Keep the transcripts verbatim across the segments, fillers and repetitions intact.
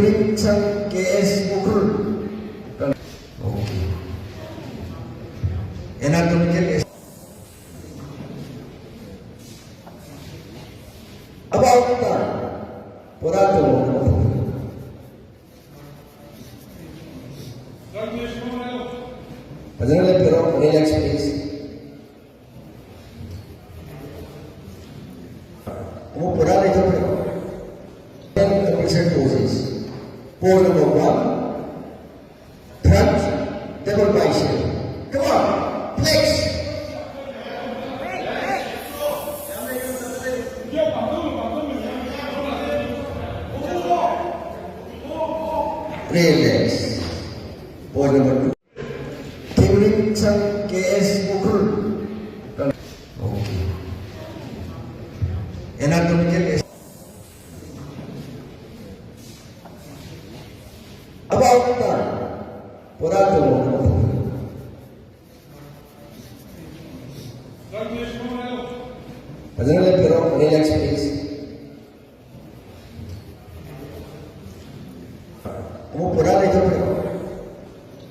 Rimchand K S Ukhrul. Okay. Anatomical. About the time. ꯄꯣꯔꯥ ꯇꯧꯕ꯫ ꯐꯖꯅ ꯂꯦꯞꯄꯤꯔꯣ, relax please. ꯑꯃꯨꯛ ꯄꯨꯔꯥ ꯂꯩꯊꯣꯛꯄꯤꯔꯣ꯫ Ten opposite poses. Pose number one. Front double bicep. Come on, flex. Relax. Pose number two. Kimrim Chang K S Ukhrul. Okay. Anatomical. About the time. ꯄꯣꯔꯥ ꯇꯧꯕ꯫ ꯐꯖꯅ ꯂꯦꯞꯄꯤꯔꯣ, relax please. ꯑꯃꯨꯛ ꯄꯨꯔꯥ ꯂꯩꯊꯣꯛꯄꯤꯔꯣ꯫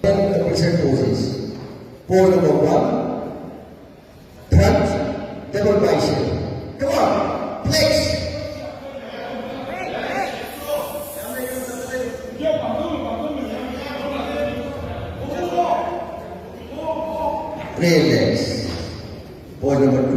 Ten opposite poses. Pose number one. Front double bicep. Come on, flex. Relax. Pose number two.